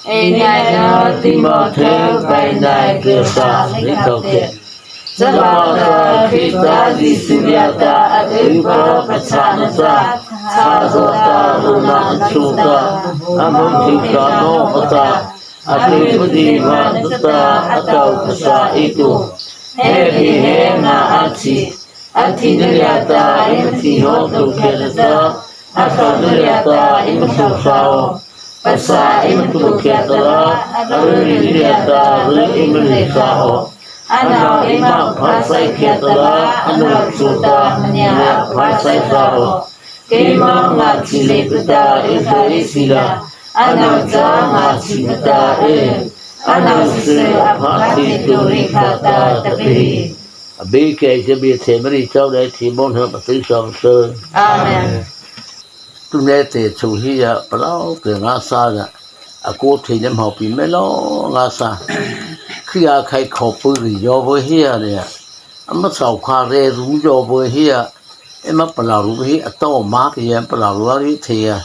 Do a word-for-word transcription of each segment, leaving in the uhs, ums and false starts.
Ei ngiana Timawthy paina kyh sa lei khao te. Chavâta Krista Zisu liata a ypa pachâna ta, cha zota lona chô ta, a mawng thei ka no ta, a tei pudi ma ta, a tao pasa ei tu. He bie he nga a thi, a thina liata eima thi hawh tlôh khiahta, a thlahna liata eima tlôh sa aw. Pasa eima tlôh khiahta la, a ryhrei liata ryh eima lei sa aw. A nao eima pha sai khiahta la, a nao chô ta mania pha sai sa aw. Keima ngâ thi leipa ta ei kha ei sila, a nao cha ngâ thi ma ta ei, a nao su a pha thei tlôh rei kha ta ta phi. A bie kei cha bie thei Mari chau dei thi bon ha pa tei sa ma sa. Amen. Tu ne te chu hi ya pa lau ke nga sa ya. A ko thei ne mau pi me lo nga sa. Khi a khai khô pu ri yo bo hi ya ne ya. Ama sau kha re ru yo bo hi ya. Ema pala ru hi a to ma ki ya pala ru a ri thei ya.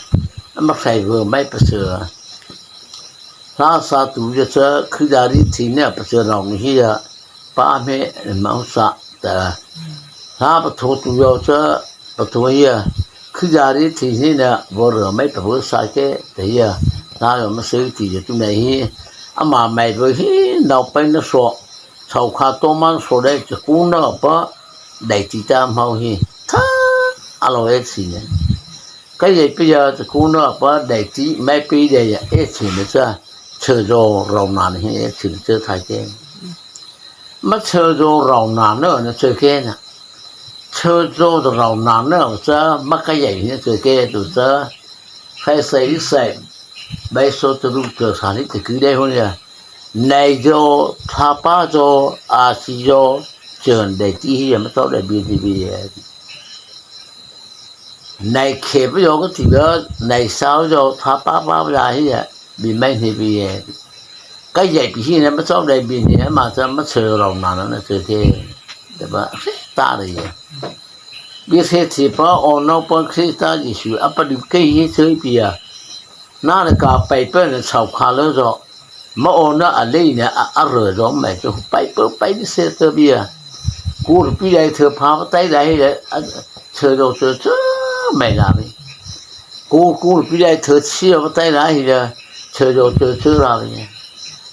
Ama khai ru mai pa se. Hla sa tu ya cha khi da ri thei ne pa se rau ni hi ya. Pa me mau sa ta. Hla pa tho tu ya cha pa tho hi ya. Khi da ri thei hi na bo ru mai pa bo sa ke ta hi ya. Hla yo ma se ti ya tu na hi. Ama mai bo hi nau pai na so. Sau kha to man so dei cha ku na pa dei ti ta mau hi. Tha a lo e chi ne. Ka yei pi ya cha ku na pa dei ti mai pi dei ya e chi ne cha. Chhao zo rau na hi e chi ne cha thai ke. Ma chhao zo rau na na na cha ke na. Chhao zo rau na na cha ma ka yei ne cha ke tu cha. Khai sai sai. Bai so tu ru cha sa ni cha ku dei ho ya. Nai zo, tha pa zo, a si zo, chhao dei ti hi ya ma tao dei bi ti bi ya. Nai khe pa yo ka ti ba, nai sa yo, tha pa pa ya hi ya, bi mai ni bi ya. Ka yei pi hi na ma chau dai bi ni, ma cha ma chhao rau na na na chhao ke. Te ba, ta re ya. Bi se ti pa, o no pa Krista Jisu, a pa du ke hi chhao pi ya. Na na ka pai pa na chau kha lo zo. Ma o na a lei na a, a ro zo mai zo. Pai pa pai ni se to bi ya. Ku ru pi dai thei pha pa tai dai hi dai. A, chhao zo chhao chhao mai la bi. Ku, ku ru pi dai thei chi pa tai dai hi dai. Chhao zo chhao chhao la bi.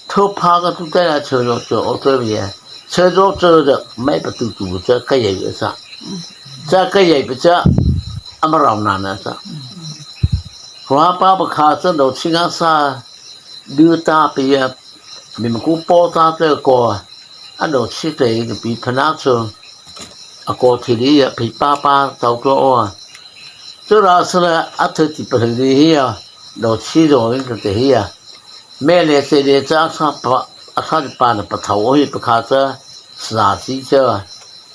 Thei pha ka tu tai la chhao zo chhao o to bi ya. Chhao zo chhao zo mai pa tu tu cha ka yei sa. Cha ka yei pa cha. A ma rau na na sa. Hua pa pa kha cha do chi nga sa. Du ta pi ya, mi ma ku po ta te ko, a do chi te pi pa na chu, a ko thi di ya pi pa pa tau ko o. Chu ra sa la a the ti pa di hi ya, do chi zo ni te hi ya. Me le se le cha sa pa, a sa pa na pa thau o hi pa kha cha, sa chi cha,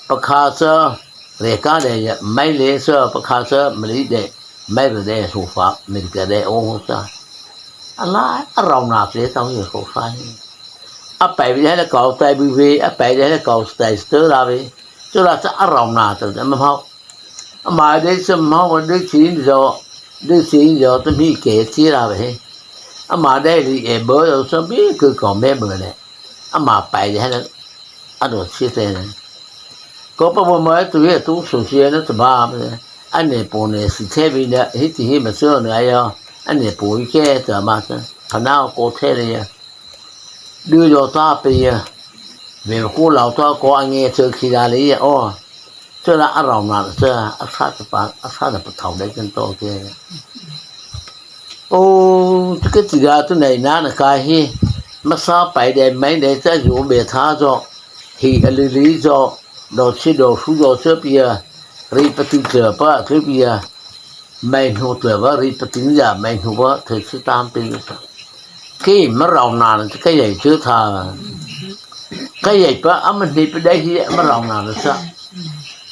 pa kha cha, re ka de ya, mai le cha, pa kha cha, ma li de. Mai ba de so fa, mi ka de o ho ta. A la, a rau na te tao ye so fa hi. A pai bi de la kau tai bi ve, a pai de la kau tai sto la ve. Cho la cha a rau na te ma hau. A ma de se ma wa de chi zo, de chi zo te mi ke chi la ve. A ma de li e bo yo so bi ku ko me bo le. A ma pai de la, a do chi te le. Ko pa bo ma tu ye tu su chi na ta ba. A ne po ne si te bi na, hi ti hi ma so na ya. A ne po i ke ta ma ta. Ka na ko te le ya. Du yo ta pe ya. Ve ko lau ta ko a nge che ki da le ya o. Che la a rau na che a sa ta pa, a sa ta pa thau de ken to ke. O, tu ke ti da tu nei na na ka hi. Ma sa pai de mai de cha yo be tha zo. Hi a li li zo. Do chi do su zo che pi ya. Ri pa tu che pa che pi ya. Mai hnu te ba ri pa ting ya mai hnu ba te chi tam pe sa. Ki ma rau na na ka yei chu tha. Ka yei pa a ma ni pa dai hi ma rau na na sa.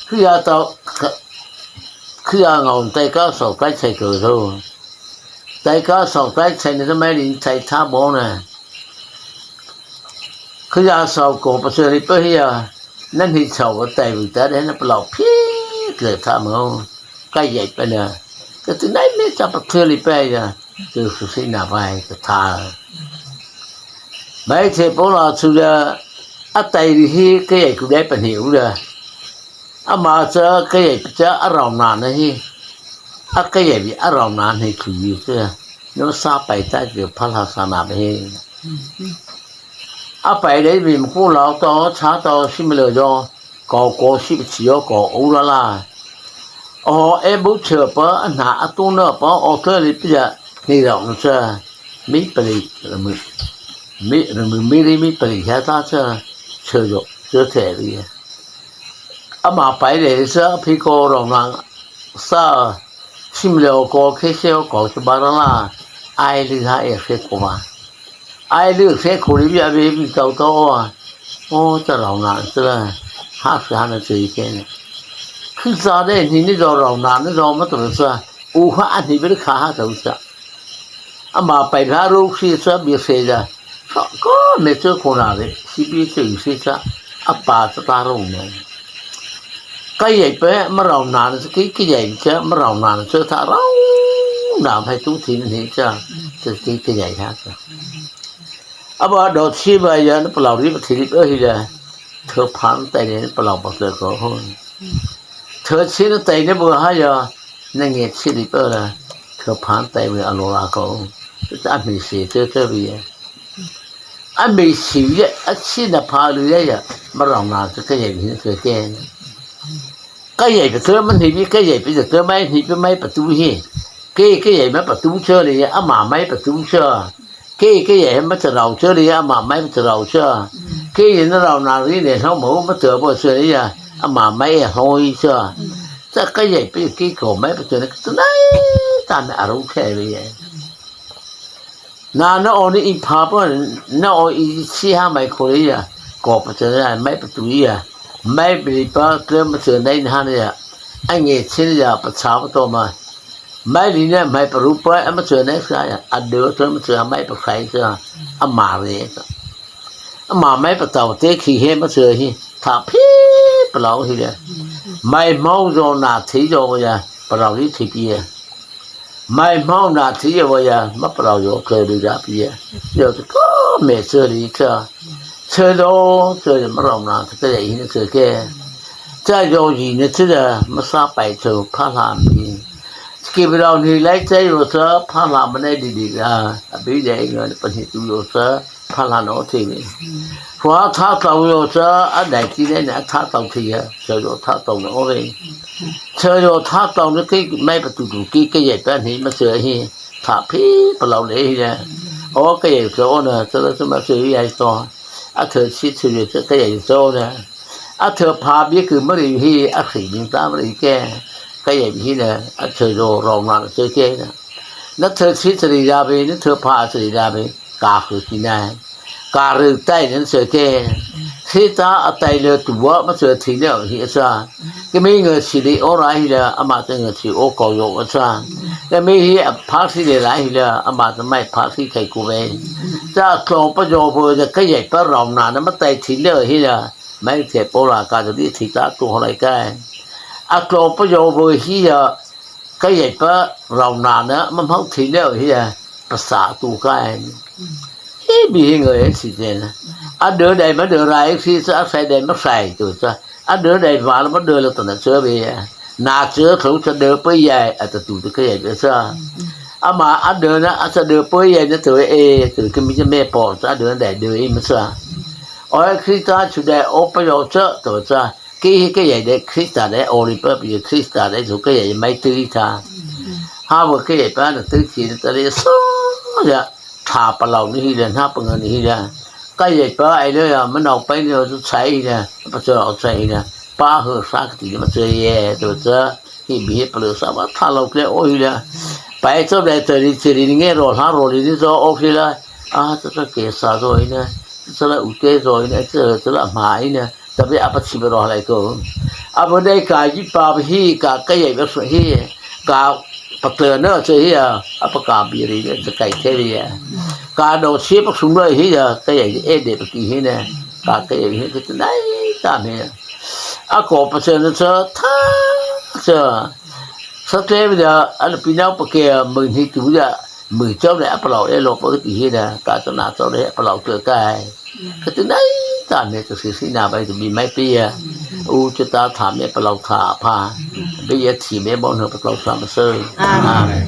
Khi ya tao, khi ya ngau tai ka sau tai chai ko zo. Tai ka sau tai chai ni ta mai rin chai tha bo na. Khi ya sau ko pa se ri pa hi ya. Na ni chau tai bu ta de na pa lau phi le tha mo. Ka yei pa na. Ka ti nai me cha pa the ri pa ya. Ke su si na bai ka tha. Maithai Pawla chhao la, a tai ri hi kei ku dei pani u la. Ama cha kei pi cha a rao na na hi. A kei bi a rao na ni ku yi cha. No sa pai ta ke pha la sa na be hi. A pai dei bi mku lau to cha to si mi lo jo. Ko ko si bi chi yo ko u la la. O e bu che pa a na a tu na pa o ke li pi ya ni rao no cha. Mi pali, mi, mi, mi ri mi pali hia ta cha, cha yo, cha te ri. Ama pai le sa phi ko rao na sa, sim le ko ke se ko se ba ra la, ai li ha e se ko ba. Ai li se ko li bia be bi tao tao a. O cha rao na sa la, ha sa ha na che ke ne. Khi sa de ni ni zo rao na ni zo ma to sa, u ha a ni be kha ha tao sa. Ama pai ha ro si sa bi se da. Sa ko me che ko na le, si bi se si sa. A pa sa ta ro ne. Kei pi ma rao na na ki kei pi cha ma rao na na cha ta rao na phai tu thi ni cha. Cha ki kei ha cha. A ba do chi ba ya na pa lao ri pa thi ri pa hi la. Tho phan tai ne pa lao pa se ko ho. Tho chi na tai ne bu ha ya. Na nge chi ri pa la. Tho phan tai bu a lo la ko. Cha mi se te te bi ya. A mi si ya a chi na pa lu ya ya. Ma rao na cha kei hi se ke. Kei pi cha ma ni bi kei pi cha ma ni bi mai pa tu hi. Kei kei ma pa tu cha le ya ama mai pa tu cha. Kei kei ma cha rao cha le ya ama mai pa cha rao cha. Kei na rao na ri ne hlo mo ma cha bo cha le ya ama mai e hlo yi cha. Cha kei pi kei ko mai pa cha ne ka nai ta na a ro ke le ya. Na na o ni i pa pa na o i chi ha mai ko le ya. Ko pa cha le ya mai pa tu ya. Mai bi pa ke ma cha nai na ha ne ya. A nge chi ya pa cha pa to ma. Mai li ne mai pa ru pa a ma cha ne sa ya. A de cha ma cha mai pa khai sa. A ma re sa. A ma mai pa tao te khi he ma cha hi. Tha phi pa lao hi le. Mai mau zo na thi zo ya. Pa lao li thi pi ya. Mai mau na thi ya wa ya. Ma pa lao yo ke li da pi ya. Yo te ko me cha li cha. Cha lo cha ya ma rao na cha ke ya hi ne cha ke. Cha yo yi ne cha ya ma sa pai cha pha la mi. Ki bi lao ni lai cha yo cha pha la ma ne di di ya. A bi ya nge pa ni tu yo cha. Pha la no thi ni. Hua tha tao yo cha a dai ti ne na tha tao thi ya. Cha yo tha tao no ve. Cha yo tha tao ne ke mai pa tu tu ki ke ye pa ni ma cha hi. Tha phi pa lao le hi ya. O ke ye cha o na cha la cha ma cha ya to. A tho chi cha ye cha ke ye cha o na. A tho pha bi ku ma ri hi a khi ni ta ma ri ke. Ke ye hi na a cha yo rao na cha ke na. Na tho chi cha ri ya bi, na tho pha cha ri ya bi. Ka hu ki nai. Ka ru tai ne cha ke. Thi ta a tai le tu wa ma cha thi ne hi cha. Ke mi nge chi li o ra hi la ama te nge chi o ko yo wa cha. Ke mi hi a pha chi le la hi la ama te mai pha chi kai ku ve. Cha tlong pa yo bo de ke ye pa rao na na ma tai thi ne hi la. Mai te po la ka de thi ta tu ho lai kai. A tlong pa yo bo hi ya. Ke ye pa rao na na ma mau thi ne hi ya. Pasa tu kai. Hi bi hi nge si te na. A de dai ma de rai si sa a sai dai ma sai tu sa. A de dai va la ma de la ta na che be ya. Na che tho cha de pe ya a ta tu ke ya sa. Ama a de na a cha de pe ya na te e te ke mi cha me po cha de dai de e ma sa. O Krista chu dai o pa yo cha to cha. Ke hi ke ya de Krista de o li pa pi Krista de chu ke ya mai tu ta. Ha bo ke ya pa na tu chi ta le so ya. Tha pa lao ni hi le, na pa nga ni hi le. Ke ye pa ai le ya, ma nau pai ni chu chai hi le, pa chu lao chai hi le. Pa hu sa ka ti ma chu ye, tu cha, hi bi hi pa le sa ma tha lao kle o hi le. Pai cho le te ri, te ri ni nge ro, ha ro li ni zo o hi le. A, cha cha ke sa zo hi le. Cha la u te zo hi le, cha, cha la ma hi le. Tapi apa chi ba ro lai ko. Apa dai ka ji pa hi ka ka ye ba so hi. Ka pa te na che hi ya. Apa ka bi ri ne cha kai te ri ya. Ka do chi pa sum ro hi ya. Ka ye e de pa ki hi ne. Ka ka ye hi ka nai ta me. A ko pa che na cha tha cha. Sa te ya a pi nau pa ke mo ni tu ya. Mui chô lei a palôh lei lô pa ti hi na, ta chô na chô lei a palôh chô kai. Ka ti nai ta me ta si si na bai ta bi mai pi ya. U chô ta tha me palôh tha pha. Bi ya thi me bo na palôh tha ma sơ. Amen.